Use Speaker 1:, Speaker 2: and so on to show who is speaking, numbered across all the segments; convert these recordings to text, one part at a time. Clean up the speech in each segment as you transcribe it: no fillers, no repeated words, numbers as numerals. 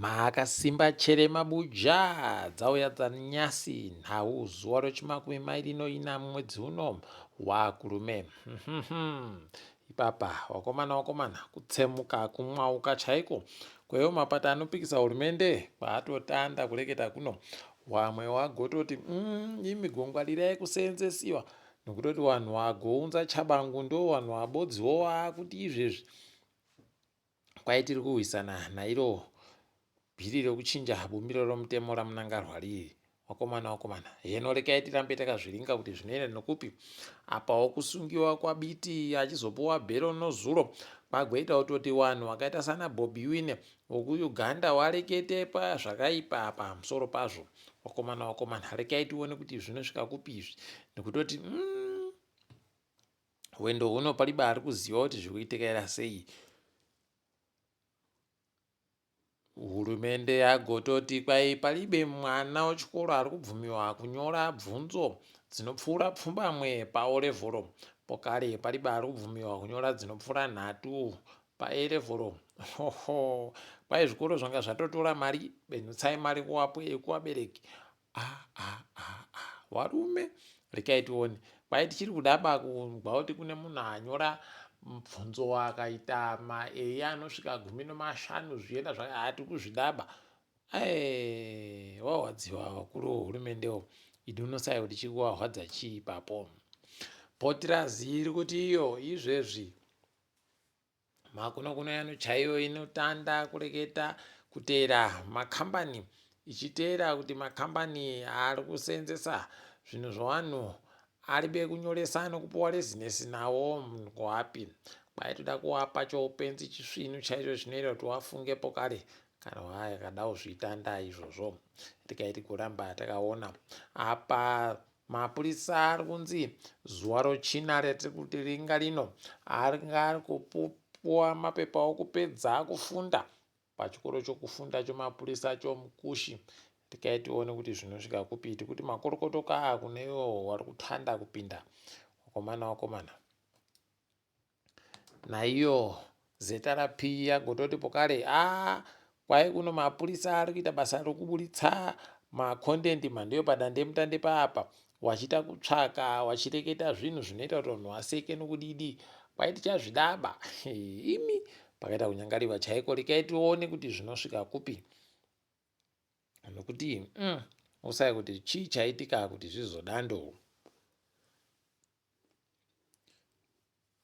Speaker 1: Makasimba chere mabuja dzauya dzanyasi nhau zuva rechimakumi mairi noina mumwedzi uno waKurume. Ipapa wakomana wakomana kutsemuka kumwauka chaiko kweyo mapato anopikisa hurumende kwaatotanda kureketa kuno wamwe wagototi mm, imi gongwarirai kuseenzesiwa nokutoti wanhu wagounza chabangu ndo wanhu wabodziwo waakuti izvezvi Kwai tiri kurwisana nairo bhiri rekuchinja bumbiro romutemo raMnangarwa riri. Wakomana wakomana, heno rekai tirambe takazviringa kuti zvinoenda nokupi. Apawo kusungiwa kwaBiti achizopuwa bhero nozuro kwagoita kutoti wanhu wakaita sana Bobi Wine wokuUganda warekete zvakaipa pamusoro pazvo. Wakomana wakomana, rekai tione kuti zvinosvika kupi izvi nekutoti mm, Hwendo huno palibe ari kuziva kuti zviri kuitikaira sei. Hurumende yagototi kwai palibe mwana wechikoro ari kubvumiwa kunyora bvunzo dzinopfuura pfumbamwe paorevhoro. Pokare palibe ari kubvumiwa kunyora dzinopfuura nhatu paerevhoro. Hoho, kwai zvikoro zvanga zvatotora mari, benhutsai mari kuvabereki. Ah, ah, ah, ah. Varume, rekai tione. Kwai tichiri kuda ba kunzwa kuti kune munhu anyora mubvunzo akaita maei anosvika 15 zvienda zvaka hati kuzvidaba. Eh, wahwadziwa vakuru vohurumendewo. Idi unosaya kuti chiri kuwahwadza chii ipapo. Potirazi iri kuti iyo izvezvi Makunokuno yanu chaiyo inotanda kureketa kuteera makambani ichiteera kuti makambani ari kuseenzesa zvinhu zvevanhu aribe kunyoresa nokupiwa rezinesi nawo ngoapi. Kwaitoda kuwapa choupenzi chisvinu chaicho chinoita kuti wafungepo kare kana wakada kuzvitanda izvozvo. Tikaiti kuramba takaona apa Mapurisa ari kunzi zuva rochina ratiri kuti ringa rino anga ari kupuwa mapepa okupedza kufunda pachikoro chokufunda chomapurisa chomukushi. Tikai tione kuti zvinosvika kupi tikuti makorokoto kaa kune iwo wari kutanda kupinda wakomana wakomana. Naiyo ZRP yagototi pokare aa kwai kuno mapurisa ari kuita basa rokuburitsa macontent mhandoyo padandemutande paapa wachiita kutsvaka wachireketa zvinhu zvinoita kuti vanhu vaseke nokudidi kwai tichazvidaba imi pakaita kunyangariwa chaiko rekai tione kuti zvinosvika kupi nokuti mm, usai kuti chii chaitika kuti zvizodando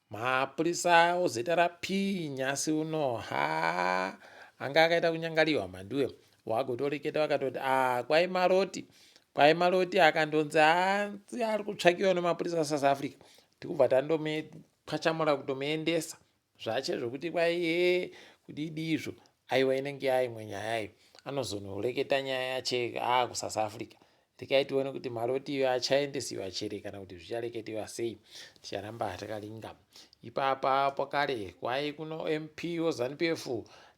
Speaker 1: Mapurisa oZRP nyasi uno haa anga akaita kunyangariwa mhanduwe wagotoreketa vakatoti ah kwai Maloti kwai Maloti akandonzi hanzi ari kutsvakiwa nemapurisa South Africa tikubva tandomupachamura kutomuendesa zvache zvekuti kwai hee kudidi izvo aiwa inenge yaimwe nyaya iyo anozonoreketa nyaya yache aakusouth africa rekai tione kuti maloti iyo achaendesiwa chere kana kuti zvichareketiwa sei ticharamba takaringa ipapa pakare kwai kuno mp wezanup f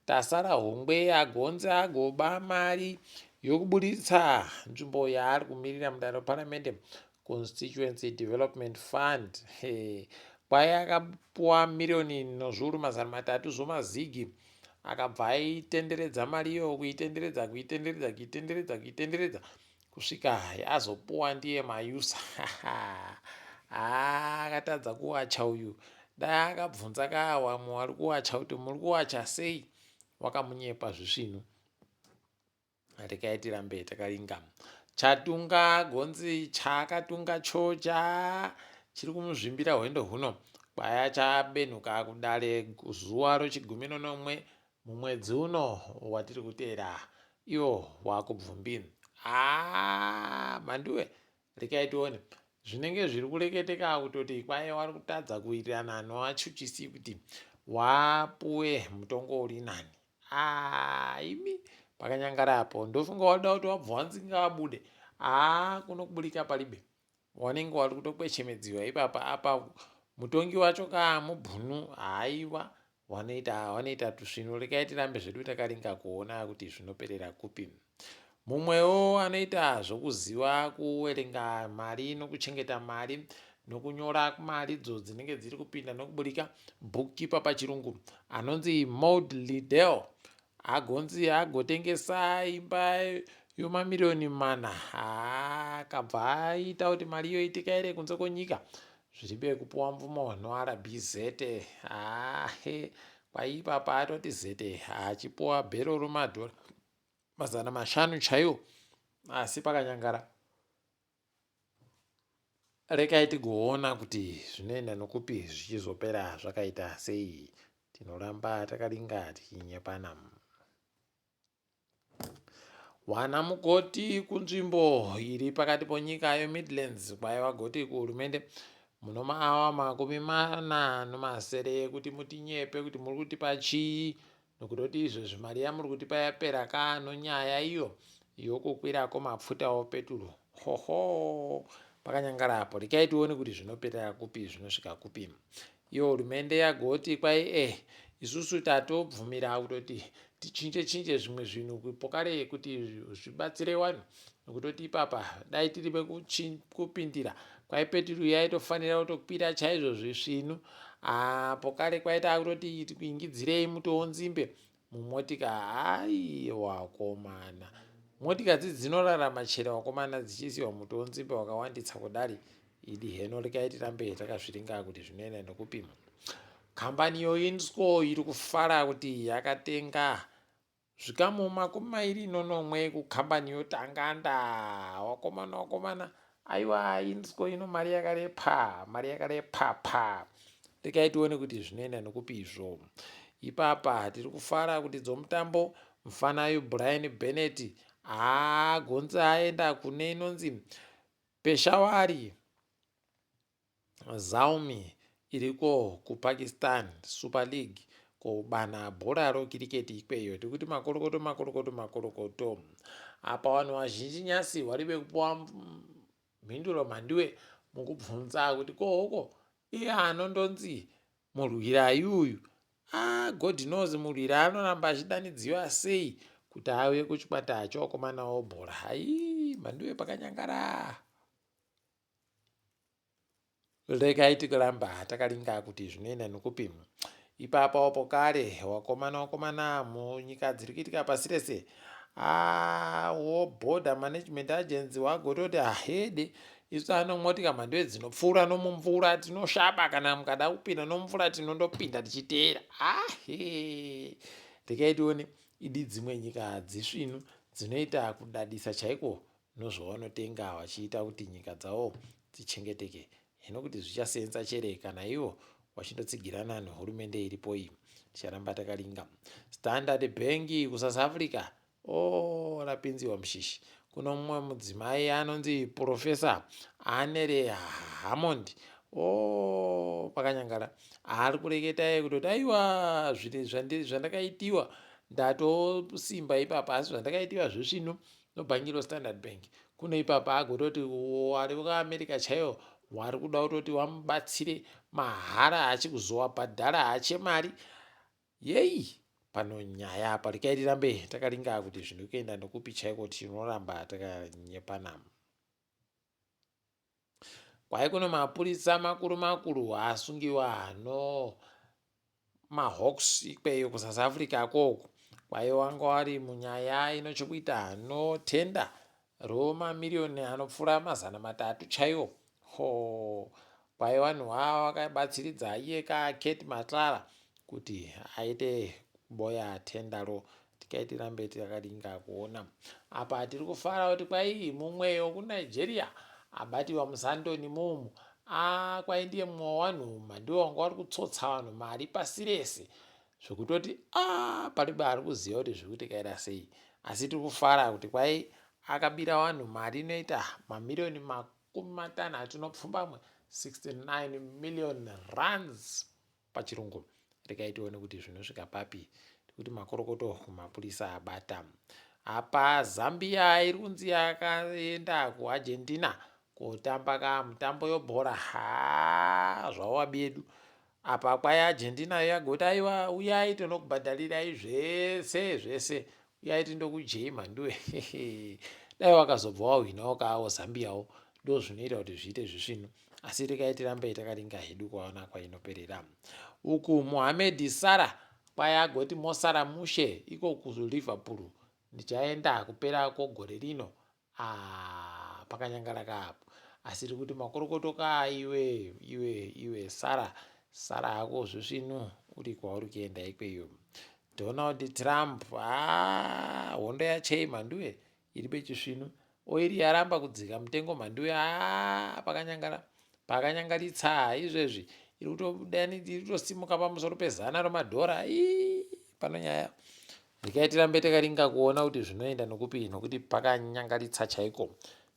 Speaker 1: tasara hongwe agonze agoba mari yokuburitsa nzvimbo yaari kumirira mudare reparamende Constituency Development Fund kwai akapuwa miriyoni nozviuru 300 zvomazigi akabva aitenderedza mari iyoyo kuitenderedza kuitenderedza kuitenderedza kuitenderedza kusvika azopuwa ndiye mayusa akatadza kuwacha uyu dai akabvunza ka wamwe wari kuwacha kuti muri kuwacha sei wakamunyepa zvisvinu Rekai tirambe takaringa. Chatunga gonzi chaakatunga chocha chiri kumuzvimbira hwendo huno kwaya chabenhuka kudare zuva rochigumi nonomwe mumwedzi uno watiri kuteera iwo wakubvumbi. Haa mhanduwe rekai tione zvinenge zviri kureketeka kutoti kwaye wari kutadza kuwirirana novachuchisi kuti wapuwe mutongo uri nani. Aah imi pakanyangara apo ndofunga wada kuti wabva wanzi ngavabude haa kuno kuburika palibe wanenge wari kutokwechemedziwa ipapa apa mutongi wacho kaa mubhunu haiwa wanoita wanoita tusvinu rekai tirambe zvedu takaringa kuona kuti zvinoperera kupi mumwewo anoita zvokuziva kuwerenga mari nokuchengeta mari nokunyora mari dzo dzinenge dziri kupinda nokuburika bookkeeper pachirungu anonzi Maud Liddell. Agonzi agotengesa imba yomamiriyoni mana akabva aita kuti mari iyo itekaire kunze kwenyika zviribe kupuwa mvumo noRBZ. Ahe kwaipapa atoti zete achipuwa bhero romadhora 500 chaiwo asi pakanyangara. Rekai tigoona kuti zvinoenda nokupi zvichizopera zvakaita sei. Tinoramba takaringa tichinyepana. Wana mukoti kunzvimbo iri pakati ponyika yeMidlands kwaiva goti kuhurumende muno maawa 47 ekuti mutinyepe kuti muri kutipa chii nokutoti izvezvi mari yamuri kutipa yapera ka nonyaya iyo yokukwira kwemapfuta opeturu hoho pakanyangara apo rekai tione kuti zvinoperera kupi zvinosvika kupi Iyo hurumende yagoti kwai eh isusu tatobvumira kutoti tichinje chinje zvimwe zvinhu pokare kuti zvibatsire vanhu nokutoti ipapa dai tiri vekupindira kwai peturu yaitofanira kutokwira chaizvo zvisvinu ah, pokare kwai takutoti kuingidzirei mutowo nzimbe mumotika haiwa wakomana motika dzi dzinorarama chero wakomana dzichiisiwa muto wenzimbe wakawanditsa kudari idi heno rekai tirambe takazviringa kuti zvinoenda nokupima kambani yoinsco iri kufara kuti yakatenga zvikamu 27 kukambani yotanganda wakomana wakomana Aiwa Insco ino mari yakarepa, mari yakarepa pa. Rekai tione kuti zvinoenda nokupi izvo. Ipapa tiri kufara kuti dzomutambo mfanayu Brian Bennett aagonzi aenda kune inonzi Peshawari Zalmi iriko kuPakistan Super League kobana bhora rokiriketi ikweyo tikuti makorokoto makorokoto makorokoto apa vanhu vazhinji nyasi vari vekupiwa mhinduro mhandiwe mukubvunza kuti kohoko iye anondonzi murwira ayuyu ah, god knows murwira anoramba achidanidziwa sei kuti auye kuchikwata chokomana wobhora hai mhandiwe pakanyangara Regai tikuramba takaringa kuti zvinoenda nokupi. Ipapo pokare wakomana wakomana munyika dziri kuitika pasi rese wo border management agency wagototi ahede isu ano motika mhando dzinopfuura nomumvura tinoshaba kana mukada kupinda nomumvura tinondopinda tichiteera ahe regai tione idi dzimwe nyika dzisvinu dzinoita kudadisa chaiko nozvavanotenga vachiita kuti nyika dzavo dzichengeteke. Hino kuti zvichaseenza chere kana ivo vachindotsigirana nehurumende iripo iyi. Ticharamba takaringa. Standard Bank kuSouth Africa oh, rapinziwa mushishi. Kuno mumwe mudzimai anonzi Professor Anele Hammond oh, pakanyangara ari kureketa iye kutoti aiwa zvandakaitiwa ndatosimba ipapa asi zvandakaitiwa zvisvinu nobhangi roStandard Bank kuno ipapa agototi wari kuAmerica chaiyo wari kuda kutoti wamubatsire mahara achikuzowabhadhara hache mari yeyi pano nyaya apa rekai tirambe takaringa kuti zvino kuenda nokupi chaiko tinoramba takanyepana kwai kuno mapurisa makuru makuru asungiwa no maHawks ikweyo kuSouth Africa koko kwaye wanga wari munyaya ino chekuita notenda romamiriyoni anopfuura 300 chaiwo ho kwaye vanhu ava vakabatsiridza iye ka Kate Matlala kuti aite kuboya tendaro tikai tirambe takaringa kuona apa tiri kufara kuti kwai mumwe wekunigeria abatiwa musandoni mumu a kwai ndiye mumwe wevanhu mhandiwe wanga wari kutsotsa vanhu mari pasi rese zvekutoti a palibe ari kuziva kuti zviri kutikaira sei asi tiri kufara kuti kwai akabira vanhu mari inoita mamiriyoni 67 69 million rands pachirungu regai tione kuti zvinosvika papi tikuti makorokoto kumapurisa abata apa zambia iri kunzi yakaenda kuargentina kotamba ka mutambo yobhora ha zvawabi yedu apa kwai argentina yagoti aiwa uyai tonokubhadharirai zvese zvese uyai tindokujei mhanduwe dai wakazobva wahwinawo kaawo zambiawo ndozvinoita kuti zviite zvisvinu asi regai tirambe takaringa hedu kwaona kwainoperera uku Mohamed Salah Kwai agoti mosara mushe iko kuLiverpool ndichaenda kupera kwogore rino. Ah, pakanyangara kaapo. Asi tiri kuti makorokoto kaa iwe iwe iwe sara sara hako zvisvinu uri kwauri kuenda ikweyo. Donald Trump ah, hondo yachei mhanduwe iri pechisvinu oiri yaramba kudzika mutengo mhanduwe ah, pakanyangara pakanyangaritsa izvezvi iri kutosimuka pamusoro pezana romadhora ii pano nyaya Regai tirambe takaringa kuona kuti zvinoenda nokupi nokuti pakanyangaritsa chaiko.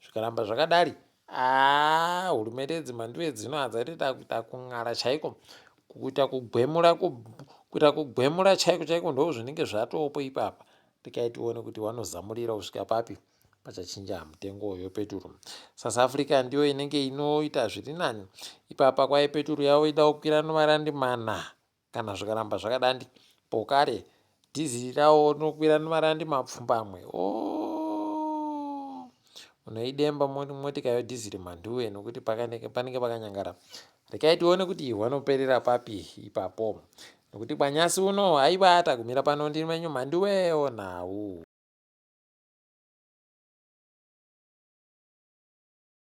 Speaker 1: Zvikaramba zvakadari, aa hurumende yedzimhanduwe dzino hadzatoita kuita kun'ara chaiko. Kuita kugwemura kuita kugwemura chaiko chaiko ndo zvinenge zvatopo ipapa. Regai tione kuti wanozamurira kusvika papi pachachinja mutengo wepeturu. South Africa ndiyo inenge inoita zviri nani ipapa kwai peturu yavo ida kukwira nomarandi mana Kana zvikaramba zvakadandi pokare dhiziri rawo rinokwira nemarandi mapfumbamwe. Oh, unoidemba motika yodhiziri mhanduwe nokuti panenge pakanyangara. Rekai tione kuti hwanoperera papi ipapo nokuti kwanyasi uno haiwa tagumira pano ndiri menyu mhanduwe onhau.